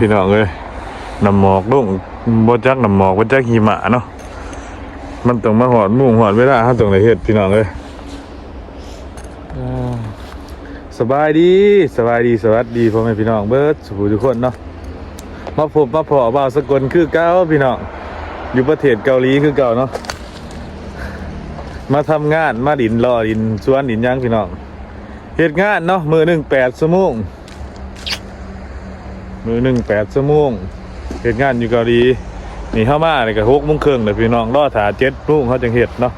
ພີ່ນ້ອງເອີຍ ນ້ຳໝອກລົງ ບໍ່ຈັກນ້ຳໝອກ ບໍ່ຈັກຫິມະເນາະ. ມັນຕ້ອງມາຮອດໂມງຮອດເວລາ ເຮົາຕ້ອງໄດ້ເຮັດ ພີ່ນ້ອງເອີຍ. ອ່າ ສະບາຍດີ ສະບາຍດີ ສະຫວັດດີພໍ່ແມ່ພີ່ນ້ອງເບິດສູ່ຜູ້ທຸກຄົນເນາະ. ມາພົບມາພໍ້ບ່າວສະກົນຄືເກົ່າພີ່ນ້ອງ ຢູ່ປະເທດເກົາຫຼີຄືເກົ່າເນາະ. ມາທຳງານ ມາຫຼິ້ນເລາະຫຼິ້ນສວນຫຼິ້ນຫຍັງພີ່ນ້ອງ. ເຮັດງານເນາະ ມື້ໜຶ່ງແປດຊົ່ວໂມງ ມື້ໜຶ່ງແປດຊົ່ວໂມງ ເຮັດງານຢູ່ເກົາຫຼີ. ນີ້ເຮົາມານີ້ກໍຫົກໂມງເຄິ່ງແລ້ວພີ່ນ້ອງ ລໍຖ້າເຈັດໂມງເຮົາຈັ່ງເຮັດເນາະ.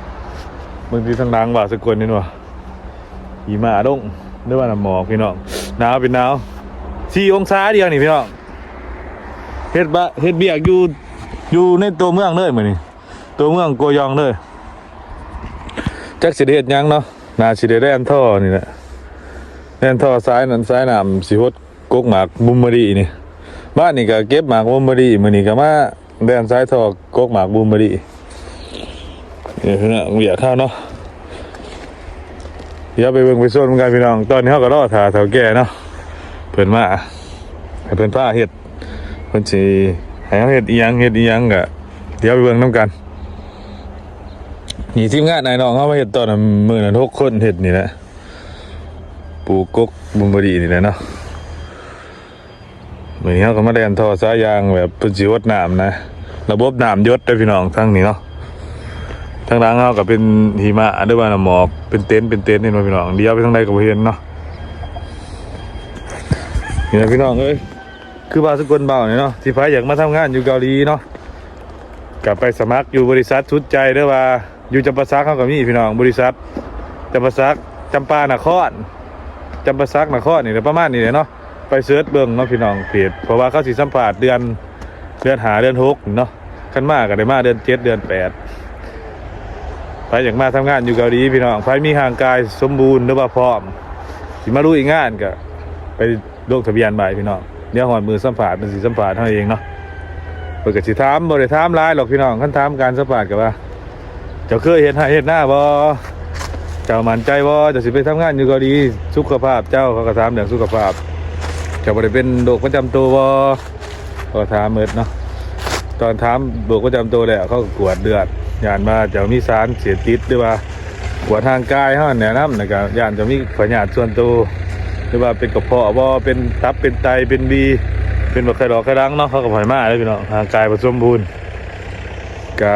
ເບິ່ງທີ່ທາງຫຼັງບ່າວສະກົນເຫັນບໍ່? ຫິມະລົງ ຫຼືວ່ານ້ຳໝອກພີ່ນ້ອງ. ໜາວເປັນໜາວ ສີ່ອົງສາດຽວນີ້ພີ່ນ້ອງ. ເຮັດບະ ເຮັດວຽກຢູ່ ຢູ່ໃນຕົວເມືອງເລີຍມື້ນີ້ ຕົວເມືອງກົວຢອງເລີຍ. ຈັກຊິໄດ້ເຮັດຫຍັງເນາະ ໜ້າຊິໄດ້ແລ່ນທໍ່ນີ້ແຫຼະ ແລ່ນທໍ່ສາຍນັ້ນສາຍນ້ຳ ຊິຫົດກົກໝາກບລູເບີຣີນີ້. ບ້ານນີ້ກໍເກັບໝາກບລູເບີຣີ ມື້ນີ້ກໍມາ ແລ່ນສາຍທໍ່ກົກໝາກບລູເບີຣີ. ນີ້ເປັນວຽກເຮົາເນາະ. ດຽວໄປເບິ່ງໄປຊົມກັນພີ່ນ້ອງ. ຕອນນີ້ເຮົາກໍລໍຖ້າເຖົ້າແກ່ເນາະ ເພິ່ນມາ ໃຫ້ເພິ່ນພາເຮັດ ເພິ່ນຊິໃຫ້ເຮົາເຮັດອີ່ຫຍັງ ເຮັດອີ່ຫຍັງກໍດຽວໄປເບິ່ງນຳກັນ. ນີ້ທີມງານອ້າຍນ້ອງເຮົາມາເຮັດຕອນນັ້ນ ມື້ນັ້ນຫົກຄົນເຮັດນີ້ແຫຼະ ປູກກົກບລູເບີຣີນີ້ແຫຼະເນາະ. ມື້ນີ້ເຮົາກໍມາແລ່ນທໍ່ສາຍຢາງແບບເພິ່ນຊິຫົດນ້ຳນະ ລະບົບນ້ຳຢົດເດີພີ່ນ້ອງ. ທາງນີ້ເນາະ ທາງຫຼັງເຮົາກໍເປັນຫິມະ ຫຼືວ່ານ້ຳໝອກ ເປັນເຕັນເປັນເຕັນ ເຫັນບໍ່ພີ່ນ້ອງ? ດຽວໄປທາງໃດກໍບໍ່ເຫັນເນາະ. ນີ້ລະພີ່ນ້ອງເອີຍ ຄືບ່າວສະກົນເວົ້ານີ້ເນາະ ທີ່ໃຜຢາກມາທຳງານຢູ່ເກົາຫຼີເນາະ ກໍໄປສະໝັກຢູ່ບໍລິສັດສຸດໃຈ ຫຼືວ່າ ຢູ່ຈຳປາສັກເຮົາກໍມີພີ່ນ້ອງ ບໍລິສັດຈຳປາສັກ ຈຳປານະຄອນ ຈຳປາສັກນະຄອນນີ້ແຫຼະ ປະມານນີ້ແຫຼະເນາະ. ໄປເສີດເບິ່ງເນາະພີ່ນ້ອງ ເພຈ ເພາະວ່າເຂົາຊິສຳພາດເດືອນ ເດືອນຫ້າ ເດືອນຫົກເນາະ. ຄັນມາກໍໄດ້ມາເດືອນເຈັດ ເດືອນແປດ. ໃຜຢາກມາທຳງານຢູ່ເກົາຫຼີພີ່ນ້ອງ ໃຜມີຮ່າງກາຍສົມບູນ ຫຼືວ່າພ້ອມຊິມາລຸຍງານ ກໍໄປ ລົງທະບຽນໄວ້ພີ່ນ້ອງ. ດຽວຮອດມື້ສຳພາດ ເພິ່ນຊິສຳພາດເຮົາເອງເນາະ. ເພິ່ນກໍຊິຖາມ ບໍ່ໄດ້ຖາມຫຼາຍດອກພີ່ນ້ອງ. ຄັນຖາມການສຳພາດກໍວ່າ ເຈົ້າເຄີຍເຮັດໄຮ່ເຮັດນາບໍ່? ເຈົ້າໝັ້ນໃຈບໍ່? ເຈົ້າຊິໄປທຳງານຢູ່ເກົາຫຼີ ສຸຂະພາບເຈົ້າ ເຂົາກໍຖາມເລື່ອງສຸຂະພາບ. ເຈົ້າບໍ່ໄດ້ເປັນໂລກປະຈຳໂຕບໍ່? ເຂົາກໍຖາມໝົດເນາະ. ຕອນຖາມໂລກປະຈຳໂຕແລ້ວ ເຂົາກໍກວດເລືອດ ຢ້ານວ່າເຈົ້າມີສານເສບຕິດ ຫຼືວ່າ ກວດຮ່າງກາຍເຮົາແນະນຳ ແລ້ວກໍຢ້ານຈະມີພະຍາດສ່ວນໂຕ ຫຼືວ່າເປັນກະເພາະບໍ່ ເປັນຕັບ ເປັນໄຕ ເປັນບີ ເປັນບັກໄຂ່ດອກໄຂ່ດັງເນາະ. ເຂົາກໍບໍ່ໃຫ້ມາເດ້ພີ່ນ້ອງ ຮ່າງກາຍບໍ່ສົມບູນ. ກະ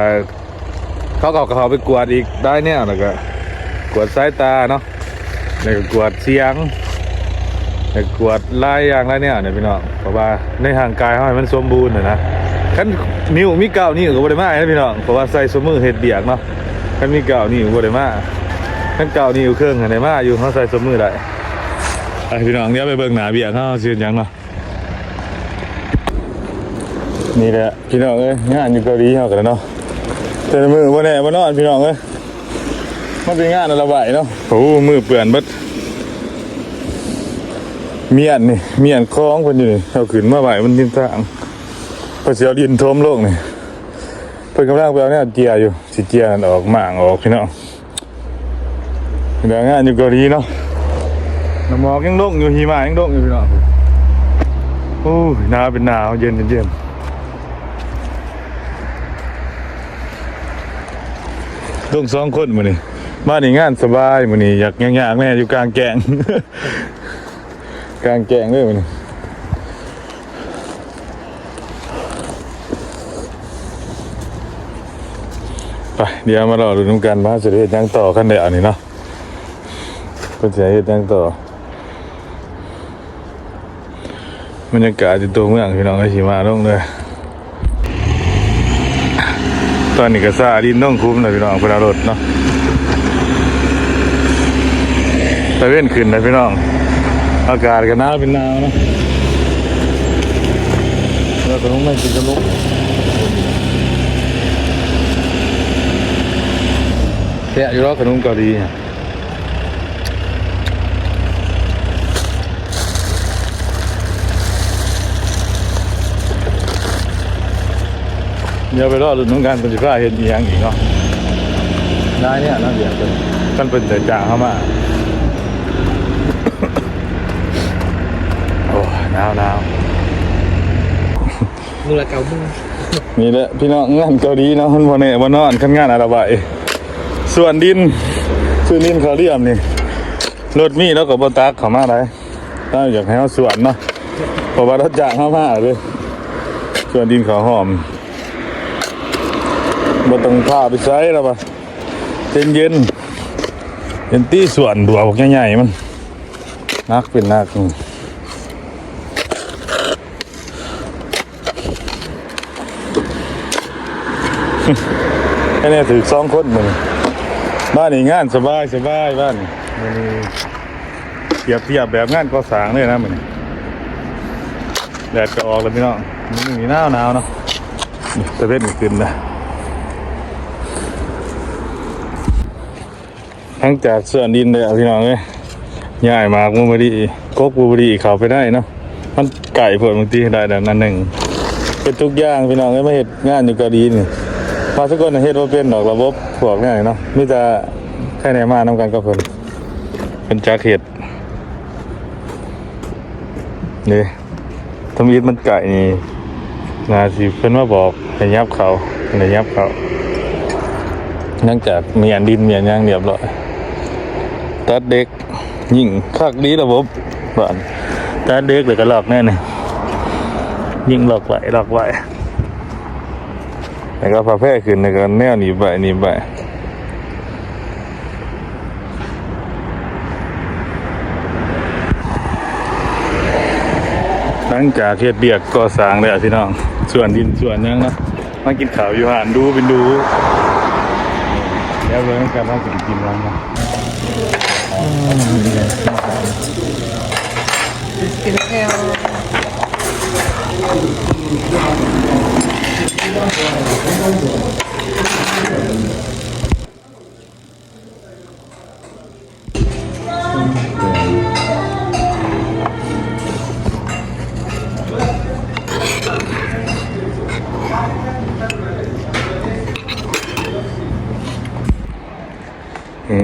ເຂົາກໍເຂົ້າໄປກວດອີກຫຼາຍແນວ ແລ້ວກໍກວດສາຍຕາເນາະ ແລ້ວກໍກວດສຽງ ແລ້ວກວດຫຼາຍຢ່າງຫຼາຍແນວນີ້ພີ່ນ້ອງ. ເພາະວ່າໃນຮ່າງກາຍເຮົາໃຫ້ມັນສົມບູນຫັ້ນນະ. ຄັນນິ້ວມີເກົ້ານິ້ວກໍບໍ່ໄດ້ມາເດ້ພີ່ນ້ອງ ເພາະວ່າໃສ່ໂຊມືເຮັດວຽກເນາະ. ຄັນມີເກົ້ານິ້ວບໍ່ໄດ້ມາ ຄັນເກົ້ານິ້ວເຄິ່ງຫັ້ນໄດ້ມາຢູ່ ເຮົາໃສ່ໂຊມືໄດ້. ໄປພີ່ນ້ອງ ດຽວໄປເບິ່ງໜ້າວຽກເຮົາຊິເຮັດຫຍັງເນາະ. ນີ້ແຫຼະພີ່ນ້ອງເອີຍ ງານຢູ່ເກົາຫຼີເຮົາກໍໄດ້ເນາະ ແຕ່ລະມື້ບໍ່ແນ່ບໍ່ນອນພີ່ນ້ອງເອີຍ. ມັນເປັນງານອາລະວາດເນາະ. ໂອ້ ມືເປື້ອນເບິດ. ມ້ຽນນີ້ ມ້ຽນຂອງເພິ່ນຢູ່ນີ້ ເຮົາຂຶ້ນມາໄວ້ມັນທິມທາງ ເພິ່ນຊິເອົາດິນຖົມລົງນີ້. ເພິ່ນກຳລັງໄປເອົາແນວເຈຍຢູ່ ຊິເຈຍນັ້ນອອກ ມ້າງອອກພີ່ນ້ອງ. ເວລາງານຢູ່ເກົາຫຼີເນາະ ນ້ຳໝອກຍັງລົງຢູ່ ຫິມະຍັງລົງຢູ່ພີ່ນ້ອງ. ໂອ້ຍ ໜາວເປັນໜາວ ເຢັນເປັນເຢັນ. ລົງສອງຄົນມື້ນີ້ ມານີ້ງານສະບາຍ ມື້ນີ້ຢາກຍາກໆແດ່ ຢູ່ກາງແຈ້ງ ກາງແຈ້ງເລີຍມື້ນີ້. ໄປ ດຽວມາລໍລຸ້ນນຳກັນວ່າເຮົາຊິໄດ້ເຮັດຫຍັງຕໍ່ ຄັນໄດ້ອັນນີ້ເນາະ ເພິ່ນຊິໃຫ້ເຮັດຫຍັງຕໍ່. ບັນຍາກາດຢູ່ຕົວເມືອງພີ່ນ້ອງເອີຍ ຫິມະລົງເດີ. ຕອນນີ້ກໍຊາດິນລົງຂຸມແລ້ວພີ່ນ້ອງ ເພິ່ນເອົາລົດເນາະ. ຕາເວັນຂຶ້ນແລ້ວພີ່ນ້ອງ ອາກາດກໍໜາວເປັນໜາວເນາະ. ແລ້ວກໍລົງມາກິນຂະໜົມ ແຊບຢູ່ດອກຂະໜົມເກົາຫຼີ. ດຽວໄປລໍລຸ້ນນຳກັນ ເພິ່ນຊິພາເຮັດອີ່ຫຍັງອີກເນາະ. ຫຼາຍແນວເນາະ ວຽກເພິ່ນ ຄັນເພິ່ນໄດ້ຈ້າງເຮົາມາ. ໂອ້ຍ ໜາວໆ. ມື້ລະເກົ້າໂມງ. ນີ້ແຫຼະພີ່ນ້ອງ ງານເກົາຫຼີເນາະ ມັນບໍ່ແນ່ບໍ່ນອນ ຄັນງານອາລະວາຍ ສວນດິນ ສວນດິນເຂົາລຽມນີ້ ລົດມີລາວກໍບໍ່ຕັກເຂົ້າມາໄດ໋ ລາວຢາກໃຫ້ເຮົາສວນເນາະ ເພາະວ່າລາວຈ້າງເຮົາມາເດ້ ສວນດິນເຂົາຫອມ ບໍ່ຕ້ອງພາໄປໃສລາວວ່າ ເຢັນໆ ເຫັນຕິ ສວນດວກບັກໃຫຍ່ໆ ມັນໜັກເປັນໜັກ. ແຄ່ນີ້ຖືກສອງຄົນມື້ນີ້ ບ້ານນີ້ງານສະບາຍໆ ບ້ານນີ້ ມື້ນີ້ປຽບທຽບແບບງານກໍ່ສ້າງເລີຍນະມື້ນີ້ ແດດກໍອອກແລ້ວພີ່ນ້ອງ ມື້ນີ້ໜາວໆ ເນາະ ຕາເວັນກໍຂຶ້ນນະ. ຫຼັງຈາກສວນດິນແລ້ວພີ່ນ້ອງເອີຍ ຍ້າຍໝາກບລູເບີຣີ ກົກບລູເບີຣີເຂົ້າໄປໄດ້ເນາະ ມັນໃກ້ໂພດ ບາງທີໄດ້ແລ້ວນັ້ນໜຶ່ງ ເຮັດທຸກຢ່າງພີ່ນ້ອງເອີຍ ມາເຮັດງານຢູ່ເກົາຫຼີນີ້ ມາສາກົນເຮັດບໍ່ເປັນດອກ ລະບົບພວກນີ້ເນາະ ມີແຕ່ໃຜແນ່ມານຳກັນກັບເພິ່ນ ເພິ່ນຈັກເຮັດ. ນີ້ ທຳອິດມັນໃກ້ນີ້ ໜ້າຊິເພິ່ນມາບອກໃຫ້ຫຍັບເຂົ້າ ໃຫ້ຫຍັບເຂົ້າ ຫຼັງຈາກມ້ຽນດິນມ້ຽນຫຍັງຮຽບຮ້ອຍ ຕັດເຫຼັກ ຍິງຄັກດີລະບົບ ບາດຕັດເຫຼັກແລ້ວກໍລັອກແນວນີ້ ຍິງລັອກໄວ້ລັອກໄວ້ ແລ້ວກໍຜ້າແພຂຶ້ນ ແລ້ວກໍແນວໜີບໄວ້ໜີບໄວ້. ຫຼັງຈາກເຮັດວຽກກໍ່ສ້າງແລ້ວພີ່ນ້ອງ ສວນດິນສວນຫຍັງເນາະ ມາກິນເຂົ້າຢູ່ຮ້ານດູເປັນດູ ແລ້ວເບິ່ງກັນວ່າຊິໄປກິນຫຍັງເນາະ.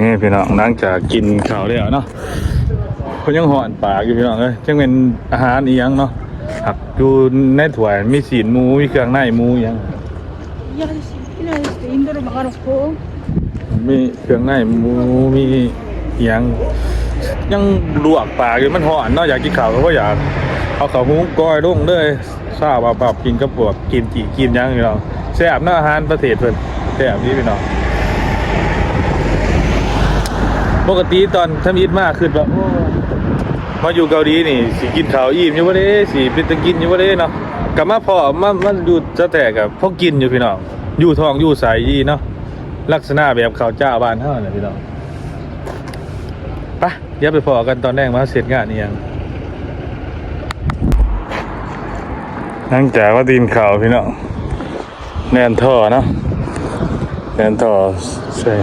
ນີ້ພີ່ນ້ອງ ຫຼັງຈາກກິນເຂົ້າແລ້ວເນາະ ເພິ່ນຍັງຮ້ອນປາກຢູ່ພີ່ນ້ອງເອີຍ ຈັກແມ່ນອາຫານອີ່ຫຍັງເນາະ ຫາກຢູ່ໃນຖ້ວຍມີຊີ້ນໝູ ມີເຄື່ອງໃນໝູອີ່ຫຍັງ Mira, si, mira, este, indoor, bajar un poco. ມີເຄື່ອງໃນໝູ ມີອີ່ຫຍັງ ຍັງລວກປາກຢູ່ ມັນຮ້ອນເນາະ ຢາກກິນເຂົ້າກໍບໍ່ຢາກ ເອົາເຂົ້າຫຸງກ້ອຍລົງເລີຍ ຊາວປັບໆ ກິນກັບພວກກິມຈິ ກິນຫຍັງພີ່ນ້ອງ ແຊບເນາະ ອາຫານປະເທດເພິ່ນ ແຊບດີພີ່ນ້ອງ. ປົກກະຕິຕອນທຳອິດມາຄິດວ່າ ໂອ້ ມາຢູ່ເກົາຫຼີນີ້ ຊິກິນເຂົ້າອີ່ມຢູ່ບໍ່ເດ ຊິເປັນຕາກິນຢູ່ບໍ່ເດເນາະ ກໍມາພໍ້ ມາ ມາຢູ່ສະແຕກ ກໍພໍກິນຢູ່ພີ່ນ້ອງ ຢູ່ທ້ອງຢູ່ໄສ້ດີເນາະ ລັກສະນະແບບເຂົ້າຈ້າບ້ານເຮົາແຫຼະພີ່ນ້ອງ. ໄປ ດຽວໄປພໍ້ກັນຕອນແລງວ່າເຮັດງານອີ່ຫຍັງ. ຫຼັງຈາກວ່າກິນເຂົ້າພີ່ນ້ອງ ແລ່ນທໍ່ເນາະ ແລ່ນທໍ່ໃສ່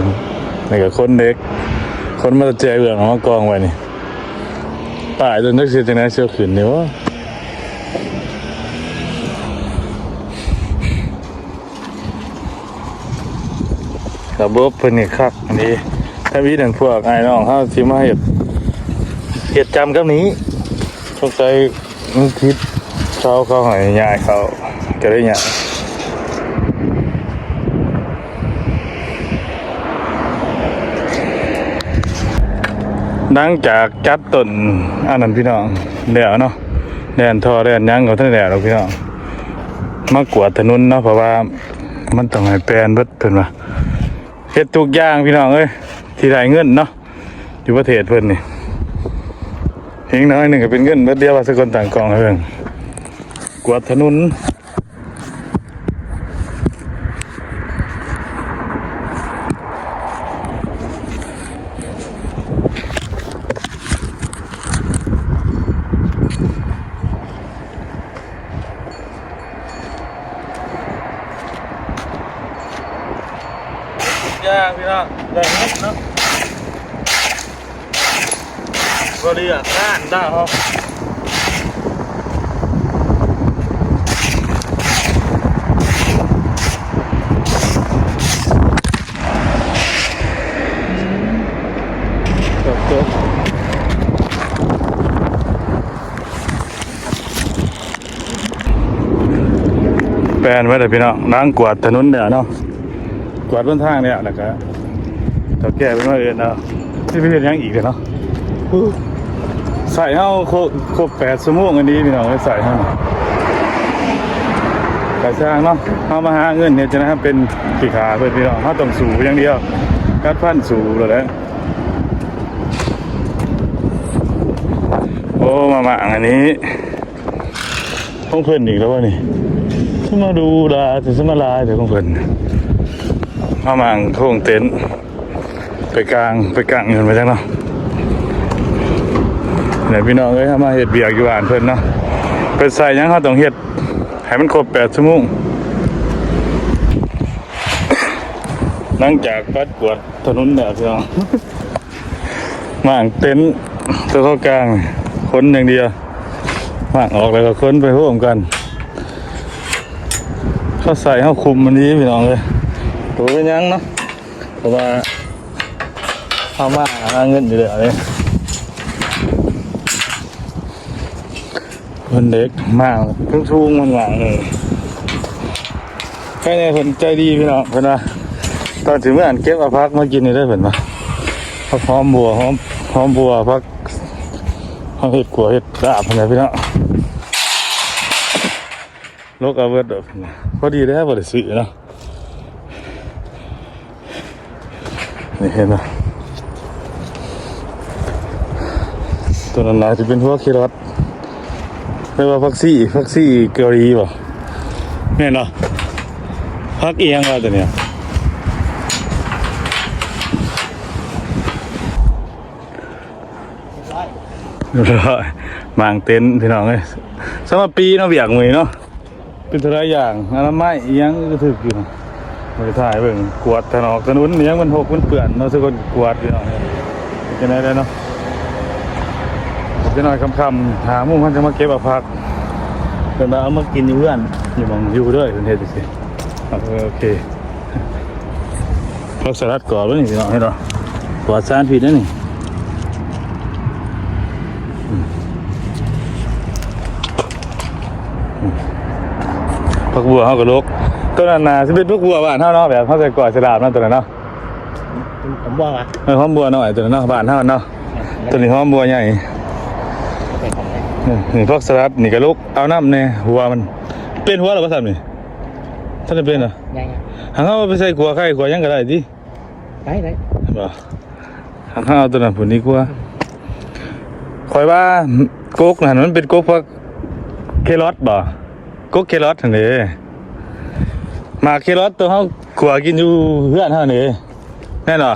ແລ້ວກໍຂົນເຫຼັກ ຂົນມາແຈເບື້ອງເອົາມາກອງໄວ້ນີ້ ປ້າຍຕົວນີ້ຊິເຮັດຈັ່ງໃດ ຊິເອົາຂຶ້ນນີ້ບໍ່? ລະບົບເພິ່ນນີ້ຄັກອັນນີ້ ທຳອິດນັ້ນພວກອ້າຍນ້ອງເຮົາຊິມາເຮັດ ເຮັດຈຳກັບນີ້ ສົງໄສມັນຜິດ ເຂົາ ເຂົາໃຫ້ຍ້າຍເຂົາ ກໍເລີຍຍ້າຍ. ຫຼັງຈາກຈັດຕົ້ນອັນນັ້ນພີ່ນ້ອງ ແລ້ວເນາະ ແລ່ນທໍ່ແລ່ນຫຍັງກໍບໍ່ທັນແລ້ວດອກພີ່ນ້ອງ ມາກວດຖະໜົນເນາະ ເພາະວ່າມັນຕ້ອງໃຫ້ແປນເບິດເພິ່ນວ່າ ເຮັດທຸກຢ່າງພີ່ນ້ອງເອີຍ ທີ່ໄດ້ເງິນເນາະ ຢູ່ປະເທດເພິ່ນນີ້ ເຮັດໜ້ອຍໜຶ່ງກໍເປັນເງິນເບິດ. ດຽວວ່າສະກົນຕັ້ງກ້ອງໃຫ້ເບິ່ງ ກວດຖະໜົນ ຢ່າງພີ່ນ້ອງ ໄດ້ເງິນເນາະ ບໍ່ເລືອກງານດາວເຮົາ. ເກືອບ ເກືອບ. ແມ່ນເບິດເດ້ພີ່ນ້ອງ ນາງກວາດຖະໜົນແລ້ວເນາະ ກວາດຫົນທາງແລ້ວ ແລ້ວກະເຖົ້າແກ່ເພິ່ນມາເອີ້ນເອົາ ຊິໄປເຮັດຫຍັງອີກເດ້ເນາະ. ໃຊ້ເຮົາຄົບ ຄົບແປດຊົ່ວໂມງອັນນີ້ພີ່ນ້ອງເອີຍ ໃຊ້ເຮົາ ກະຊ່າງເນາະ ເຮົາມາຫາເງິນເຮັດຈັ່ງໃດ ເຮົາເປັນຂີ້ຂ້າເພິ່ນພີ່ນ້ອງ ເຮົາຕ້ອງສູ້ຢ່າງດຽວ ກັດຟັນສູ້ໂລດແຫຼະ. ໂອ້ ມາໝາກອັນນີ້ ຂອງເພິ່ນອີກແລ້ວວະນີ້ ຄືມາດູຫຼາຍແທ້ ຄືມາຫຼາຍແທ້ຂອງເພິ່ນ ມາໝາກໂຄງເຕັນ ໄປກາງ ໄປກາງເງິນມາຈັກເນາະ. ນີ້ພີ່ນ້ອງເອີຍ ເຮົາມາເຮັດວຽກຢູ່ບ້ານເພິ່ນເນາະ ເພິ່ນໃຊ້ຫຍັງເຮົາຕ້ອງເຮັດໃຫ້ມັນຄົບແປດຊົ່ວໂມງ ຫຼັງຈາກປັດກວາດຖະໜົນແລ້ວພີ່ນ້ອງ. ໝາກເຕັນໂຕເຂົ້າກາງ ຂົນຢ່າງດຽວ ໝາກອອກແລ້ວກໍຂົນໄປໂຮມກັນ ເຂົາໃສ່ເຮົາຄຸມມັນດີພີ່ນ້ອງເອີຍ ບໍ່ເປັນຫຍັງເນາະ ເພາະວ່າເຮົາມາຫາເງິນຢູ່ແລ້ວເດ້. ເພິ່ນເດັກມາກ ເທິງສູງມັນວ່າ ເອີ ໃຄແນ່ເພິ່ນໃຈດີພີ່ນ້ອງ ເພິ່ນວ່າຕອນຊິເມືອຫັ້ນເກັບເອົາຜັກມາກິນນີ້ເດີ ເພິ່ນວ່າ ຜັກຫອມບົວ ຫອມ ຫອມບົວ ຜັກ ເຮົາເຮັດຂົ້ວເຮັດລາບຫັ້ນແຫຼະພີ່ນ້ອງ ຫຼົກເອົາເບິດ ພໍດີແລ້ວບໍ່ໄດ້ຊື້ເນາະ. ນີ້ເຫັນບໍ່ ຕົວນັ້ນໜ້າຈະເປັນຫົວແຄຣອດ ຫຼືວ່າຜັກຊີ ຜັກຊີເກົາຫຼີບໍ່ ແມ່ນບໍ່ ຜັກອີ່ຫຍັງວະຕົວນີ້ ໝາກເຕັນພີ່ນ້ອງເອີຍ ສຳລັບປີເນາະ ວຽກມື້ນີ້ເນາະ. ເປັນເທົ່າໃດຢ່າງ ອະນາໄມອີ່ຫຍັງກໍຖືກຢູ່ ບໍ່ໄດ້ຖ່າຍເບິ່ງ ກວາດຖະໜອກຖະໜົນອີ່ຫຍັງ ມັນຫົກມັນເປື້ອນເນາະ ຊະກ່ອນກວາດພີ່ນ້ອງ ເປັນຈັ່ງໃດແດ່ເນາະ. ຈັກໜ້ອຍຄ່ຳໆ ຫ້າໂມງ ເຮົາຈະມາເກັບເອົາຜັກ ເພິ່ນວ່າເອົາມາກິນຢູ່ເຮືອນ ຢູ່ໝ່ອງຢູ່ເດີ ເພິ່ນເຮັດຈັ່ງຊີ້ ເອີ ໂອເຄ. ຜັກສະຫຼັດກອບເດ້ນີ້ພີ່ນ້ອງ ເຫັນບໍ່ ປອດສານພິດເດ້ນີ້. ອືມ ອືມ ຜັກບົວເຮົາກໍຫຼົກ ຕົວນັ້ນໜ້າຊິເປັນຜັກບົວບ້ານເຮົາເນາະ ແບບເຮົາໃສ່ກ້ອຍໃສ່ລາບເນາະ ຕົວນັ້ນເນາະ ຫອມບົວຫວາ ເອີ ຫອມບົວນ້ອຍຕົວນັ້ນເນາະ ບ້ານເຮົາເນາະ ເອີ ຕົວນີ້ຫອມບົວໃຫຍ່ ເປັນຂອງໃຫຍ່ ເອີ ນີ້ຜັກສະຫຼັດນີ້ກໍຫຼົກເອົານຳແດ່ ຫົວມັນ ເປັນຫົວແລ້ວບໍ່ຊ້ຳນີ້? ທັນໄດ້ເປັນເນາະ ຍັງ ຫາກເຮົາໄປໃສ່ຂົ້ວໄຂ່ຂົ້ວຫຍັງກໍໄດ້ຕິ ໄດ້ ໄດ້ ບໍ່ ຫາກເຮົາເອົາຕົວນັ້ນພຸ້ນດີກວ່າ ຂ້ອຍວ່າກົກນັ້ນມັນເປັນກົກພັກແຄຣອດບໍ່ ກົກແຄຣອດຫັ້ນເດ້ ໝາກແຄຣອດຕົວເຮົາຂົ້ວກິນຢູ່ເຮືອນເຮົານີ້ ແມ່ນບໍ່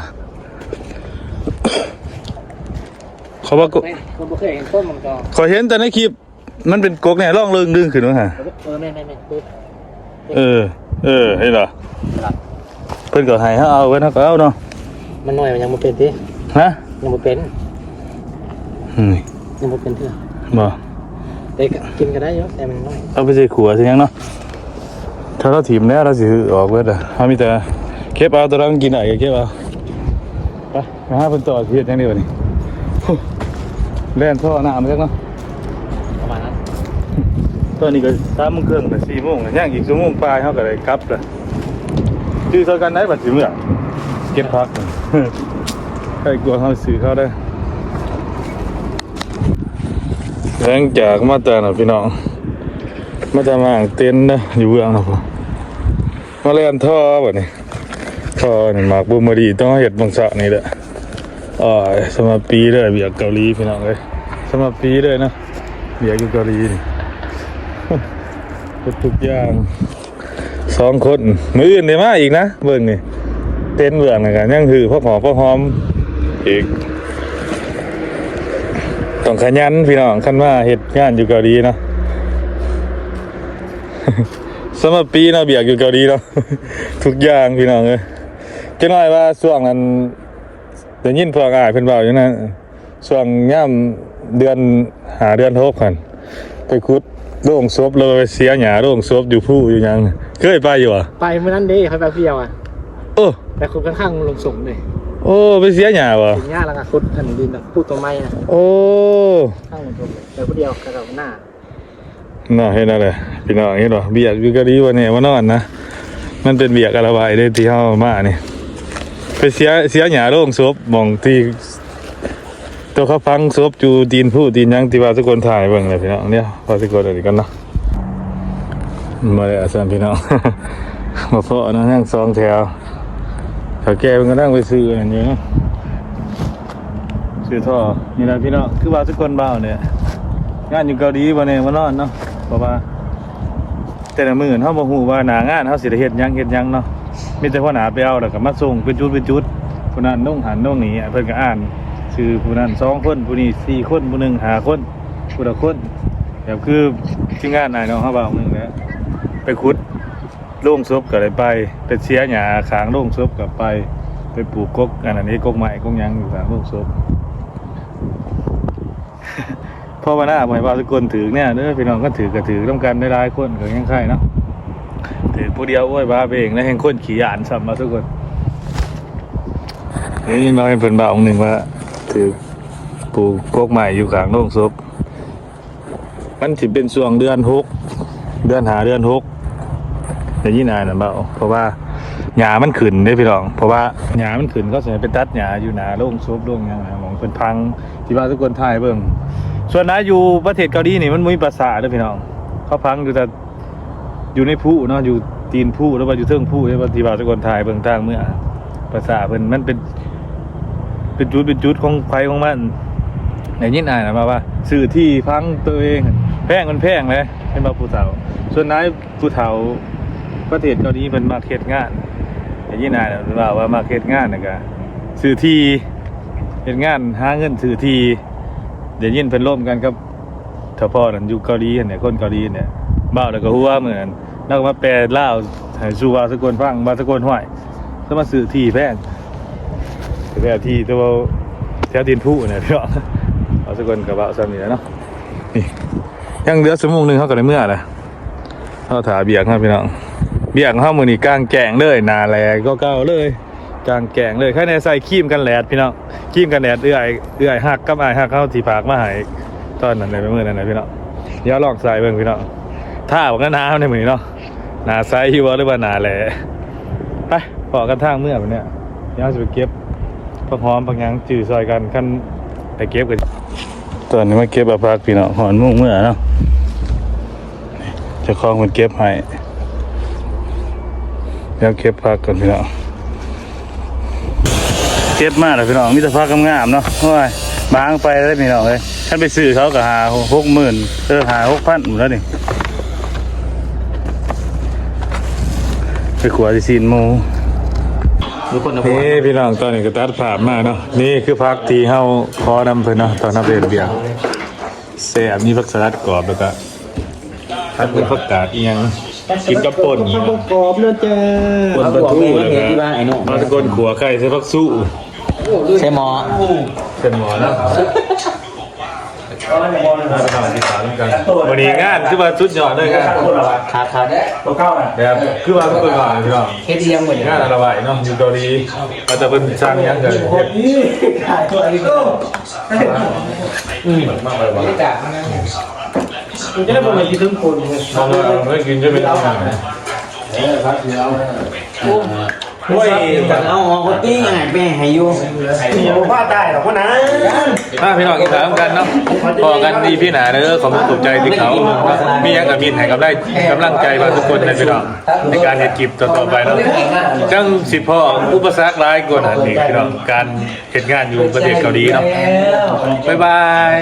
ເຂົາວ່າກົກ ເອີ ບໍ່ເຄີຍເຫັນຕົ້ນມັນກໍ ຂ້ອຍເຫັນແຕ່ໃນຄລິບ ມັນເປັນກົກແນ່ ລອງເລີງດຶງຂຶ້ນເບິ່ງຫາ ເອີ ແມ່ນໆໆ ເອີ ເອີ ເຫັນບໍ່ ເພິ່ນກໍໃຫ້ເຮົາເອົາ ເພິ່ນເຮົາກໍເອົາເນາະ ມັນນ້ອຍ ມັນຍັງບໍ່ເປັນຕິ ຮະ ຍັງບໍ່ເປັນ ອືມ ຍັງບໍ່ເປັນເທື່ອ ບໍ່ ແຕ່ກໍກິນກໍໄດ້ຢູ່ ແຕ່ມັນນ້ອຍ ເອົາໄປໃສ່ຂົ້ວໃສ່ຫຍັງເນາະ ຖ້າລາວຖິ້ມແລ້ວລາວຊິອອກເບິດ ເຮົາມີແຕ່ເກັບເອົາ ຕົວໃດມັນກິນໄດ້ກໍເກັບເອົາ ໄປ ໄປຫາເພິ່ນຕໍ່ ຊິເຮັດຫຍັງດີບັດນີ້ ໂອ້ ແລ່ນທໍ່ນ້ຳມາຈັກເນາະ ປະມານນັ້ນ ຕອນນີ້ກໍສາມໂມງເຄິ່ງແລ້ວ ສີ່ໂມງແລ້ວ ຍັງອີກຊົ່ວໂມງປາຍ ເຮົາກໍໄດ້ກັບແລ້ວ ຈື່ເທົ່າກັນໄດ້ບັດຊິເມືອ ເກັບຜັກ ໃກ້ກວ່າເຮົາຊື້ເຂົາໄດ້ ຫຼັງຈາກມາແຕ່ນະພີ່ນ້ອງ ມາແຕ່ໝາກເຕັນນະ ຢູ່ເບື້ອງນະ ມາແລ່ນທໍ່ບັດນີ້ ທໍ່ນີ້ໝາກບລູເບີຣີ ຕ້ອງເຮັດບາງຊະນີ້ແຫຼະ ໂອ້ຍ ສຳລັບປີເດີ ວຽກເກົາຫຼີພີ່ນ້ອງເອີຍ ສຳລັບປີເດີເນາະ ວຽກຢູ່ເກົາຫຼີນີ້ ເຮັດທຸກຢ່າງ ສອງຄົນ ມື້ອື່ນໄດ້ມາອີກນະ ເບິ່ງນີ້ ເຕັນເບື້ອງນັ້ນກໍຍັງຮື້ຜັກຫອມ ຜັກຫອມອີກ ຕ້ອງຂະຫຍັນພີ່ນ້ອງ ຄັນມາເຮັດງານຢູ່ເກົາຫຼີເນາະ ສຳລັບປີເນາະ ວຽກຢູ່ເກົາຫຼີເນາະ ທຸກຢ່າງພີ່ນ້ອງເອີຍ ຈັກໜ້ອຍວ່າຊ່ວງນັ້ນ ໄດ້ຍິນພວກອ້າຍເພິ່ນເວົ້າຢູ່ນະ ຊ່ວງຍາມເດືອນຫ້າເດືອນຫົກຫັ້ນ ໄປຂຸດໂລງສົບ ຫຼືວ່າໄປເສຍຫຍ້າໂລງສົບຢູ່ພູຢູ່ຫຍັງ ເຄີຍໄປຢູ່ບໍ່? ໄປມື້ນັ້ນເດ້ ຂ້ອຍໄປຜູ້ດຽວອະ ໂອ້ ໄປຂຸດຂ້າງໆໂລງສົບເດ້ ໂອ້ ໄປເສຍຫຍ້າບໍ່? ເສຍຫຍ້າ ແລ້ວກໍຂຸດອັນດິນ ປູກຕົ້ນໄມ້ນະ ໂອ້ ຂ້າງໂລງສົບ ໄປຜູ້ດຽວ ກັບໜ້າ ເນາະ ເຫັນແລ້ວແຫຼະພີ່ນ້ອງ ເຫັນບໍ່? ວຽກຢູ່ເກົາຫຼີບໍ່ແນ່ບໍ່ນອນນະ ມັນເປັນວຽກອາລະວາຍເດ້ ທີ່ເຮົາມານີ້ ໄປເສຍ ເສຍຫຍ້າໂລງສົບ ໝ່ອງທີ່ໂຕເຂົາຝັງສົບຢູ່ຕີນພູຕີນຫຍັງ ທີ່ວ່າທຸກຄົນຖ່າຍເບິ່ງແຫຼະພີ່ນ້ອງ. ດຽວວ່າທຸກຄົນອັນນີ້ກ່ອນເນາະ ມາແລ້ວຊັ້ນພີ່ນ້ອງ ມາພໍ້ເນາະ ຍັງສອງແຖວ ເຖົ້າແກ່ເພິ່ນກຳລັງໄປຊື້ອັນນັ້ນຢູ່ເນາະ ຊື້ທໍ່ ນີ້ແຫຼະພີ່ນ້ອງ ຄືວ່າທຸກຄົນເວົ້ານີ້ ງານຢູ່ເກົາຫຼີບໍ່ແນ່ບໍ່ນອນເນາະ ເພາະວ່າແຕ່ລະມື້ເຮົາບໍ່ຮູ້ວ່າໜ້າງານເຮົາຊິໄດ້ເຮັດຫຍັງເຮັດຫຍັງເນາະ ມີແຕ່ຫົວໜ້າໄປເອົາ ແລ້ວກໍມາສົ່ງເປັນຈຸດເປັນຈຸດ ຜູ້ນັ້ນລົງຫັ້ນລົງນີ້ ເພິ່ນກໍອ່ານຊື່ຜູ້ນັ້ນສອງຄົນ ຜູ້ນີ້ສີ່ຄົນ ຜູ້ໜຶ່ງຫ້າຄົນ ຜູ້ລະຄົນ ແບບຄືທີມງານອ້າຍນ້ອງເຮົາເວົ້າມື້ນັ້ນແຫຼະ ໄປຂຸດ ໂລງສົບກໍໄດ້ໄປ ໄປເສຍຫຍ້າຂ້າງໂລງສົບກໍໄປ ໄປປູກກົກອັນນັ້ນເດ້ ກົກໄມ້ກົກຫຍັງຢູ່ຂ້າງໂລງສົບ ພາວະນາບໍ່ໃຫ້ວ່າທຸກຄົນຖືກແນວເດີພີ່ນ້ອງ ຄັນຖືກກໍຖືກນຳກັນຫຼາຍໆຄົນກໍຍັງໄຄເນາະ ຖືກຜູ້ດຽວໂອ້ຍບ້າເບ້ງ ແລະແຮ່ງຄົນຂີ້ຢ້ານຊ້ຳວ່າທຸກຄົນ ໄດ້ຍິນມາເພິ່ນເວົ້າໜຶ່ງວ່າຖືກປູກກົກໄມ້ຢູ່ຂ້າງໂລງສົບ ມັນຊິເປັນຊ່ວງເດືອນຫົກ ເດືອນຫ້າ ເດືອນຫົກ ໄດ້ຍິນອ້າຍນັ້ນເວົ້າ ເພາະວ່າຫຍ້າມັນຂຶ້ນເດ້ພີ່ນ້ອງ ເພາະວ່າຫຍ້າມັນຂຶ້ນ ເຂົາຊິໃຫ້ໄປຕັດຫຍ້າຢູ່ໜ້າໂລງສົບໂລງຫຍັງນະ ໝ່ອງເພິ່ນຝັງ ທີ່ວ່າທຸກຄົນຖ່າຍເບິ່ງ ສ່ວນຫຼາຍຢູ່ປະເທດເກົາຫຼີນີ້ ມັນບໍ່ມີປ່າຊ້າເດີພີ່ນ້ອງ ເຂົາຝັງຢູ່ແຕ່ ຢູ່ໃນພູເນາະ ຢູ່ຕີນພູ ຫຼືວ່າຢູ່ເທິງພູ ທີ່ວ່າທຸກຄົນຖ່າຍເບິ່ງທາງເມືອ ພາສາເພິ່ນມັນເປັນ ເປັນຈຸດເປັນຈຸດຂອງໃຜຂອງມັນ ໄດ້ຍິນອ້າຍນະວ່າ ວ່າຊື້ທີ່ຝັງໂຕເອງ ແພງ ມັນແພງເດ້ ເຫັນບໍ່ຜູ້ເຖົ້າ ສ່ວນຫຼາຍຜູ້ເຖົ້າປະເທດເກົາຫຼີເພິ່ນມັກເຮັດງານ ໄດ້ຍິນອ້າຍນະວ່າ ວ່າມັກເຮັດງານ ແລ້ວກະຊື້ທີ່ ເຮັດງານຫາເງິນຊື້ທີ່ ໄດ້ຍິນເພິ່ນລົມກັນກັບ ຖ້າພໍ່ນັ້ນຢູ່ເກົາຫຼີຫັ້ນແຫຼະ ຄົນເກົາຫຼີຫັ້ນແຫຼະ ເວົ້າແລ້ວກໍຫົວ ມື້ນັ້ນລາວກໍມາແປລາວໃຫ້ສູ່ບ່າວສະກົນຟັງ ບ່າວສະກົນ ຫ້ວຍ ສະມາຊື້ທີ່ແພງ ແຖວທີ່ ແຕ່ວ່າແຖວຕີນພູຫັ້ນແຫຼະພີ່ນ້ອງ ບ່າວສະກົນກໍເວົ້າສ່ຳນີ້ແຫຼະເນາະ ນີ້ ຍັງເຫຼືອຊົ່ວໂມງໜຶ່ງ ເຮົາກໍໄດ້ເມືອແລ້ວ ເຮົາຖ້າວຽກເຮົາພີ່ນ້ອງ ວຽກເຮົາມື້ນີ້ກາງແຈ້ງເລີຍ ໜ້າແຫຼກວ່າເກົ່າເລີຍ ກາງແຈ້ງເລີຍ ໃຄແນ່ໃສ່ຄຣີມກັນແດດພີ່ນ້ອງ ຄຣີມກັນແດດເອື້ອຍ ເອື້ອຍຮັກກັບອ້າຍຮັກເຮົາທີ່ຝາກມາໃຫ້ຕອນນັ້ນແຫຼະ ມື້ນັ້ນແຫຼະພີ່ນ້ອງ ດຽວລອງໃສ່ເບິ່ງພີ່ນ້ອງ ຖ້າບັກໜາວໃນມື້ນີ້ເນາະ ໜ້າໃສຢູ່ບໍ່ ຫຼືວ່າໜ້າແຫຼ ໄປພໍ້ກັນທາງເມືອບາດນີ້ ດຽວເຮົາຊິໄປເກັບຜັກຫອມຜັກຫຍັງຈື່ຊ່ອຍກັນ ຄັນໄປເກັບກໍ ຕອນນີ້ມາເກັບເອົາຜັກພີ່ນ້ອງ ຮອດໂມງເມືອເນາະ ເຈົ້າຂອງເພິ່ນເກັບໃຫ້ ແລ້ວເກັບຜັກກ່ອນພີ່ນ້ອງ ເກັບມາແລ້ວພີ່ນ້ອງ ມີແຕ່ຜັກງາມໆເນາະ ໂອ້ຍ ບາງໄປແລ້ວພີ່ນ້ອງເອີຍ ຄັນໄປຊື້ເຂົາກໍຫ້າຫົກໝື່ນ ເອີ ຫ້າຫົກພັນພຸ້ນແລ້ວນີ້ ໄປຂົ້ວຊິຊີ້ນໝູ ເອີ ພີ່ນ້ອງ ຕອນນີ້ກໍຕັດພາບມາເນາະ ນີ້ຄືຜັກທີ່ເຮົາຂໍນຳເພິ່ນເນາະ ຕອນເຮົາໄປເຮັດວຽກ ແຊບ ມີຜັກສະຫຼັດກອບ ແລ້ວກະຜັກ ມີຜັກກາດອີ່ຫຍັງ ກິນກັບປົ່ນ ກອບເນາະຈ້າ ປົ່ນປາທູ ແລ້ວກະ ມາຕະໂກນ ຂົ້ວໄຂ່ໃສ່ຜັກຊູ ໃສ່ໝໍ້ ໃສ່ໝໍ້ເນາະ ມາເຂົ້າກິນຂ້າວນຳກັນ ມື້ນີ້ງານຄືວ່າສຸດຍອດເລີຍ ງານຄັກໆ ແບບຄືວ່າເພິ່ນວ່າພີ່ນ້ອງ ເຮັດອີ່ຫຍັງມື້ນີ້ ງານອາລະວາຍເນາະ ຢູ່ເກົາຫຼີ ວ່າແຕ່ເພິ່ນສັ່ງຫຍັງກໍເຮັດ ອືມ ມັນຈະໄດ້ບໍ່ໄດ້ກິນເທິງຄົນ ເອີ ໄດ້ກິນຈະເປັນ ໂອ້ຍ ເອົາອອກກໍຕີງ່າຍແປໃຫ້ຢູ່ ບໍ່ພາຕາຍດອກພຸ້ນນະ ມາພີ່ນ້ອງກິນຂ້າວນຳກັນເນາະ ພໍ້ກັນອີພີໜ້າເດີ ຂອບຄຸນຂອບໃຈທີ່ເຂົ້າ ມີຫຍັງກໍມີໃຫ້ກຳໄລ ກຳລັງໃຈພວກທຸກຄົນນະພີ່ນ້ອງ ໃນການເຮັດຄລິບຕໍ່ໆໄປເນາະ ຈັ່ງຊິພໍ້ອຸປະສັກຫຼາຍກວ່ານັ້ນອີກພີ່ນ້ອງ ການ ເຮັດງານຢູ່ປະເທດເກົາຫຼີເນາະ ບາຍບາຍ.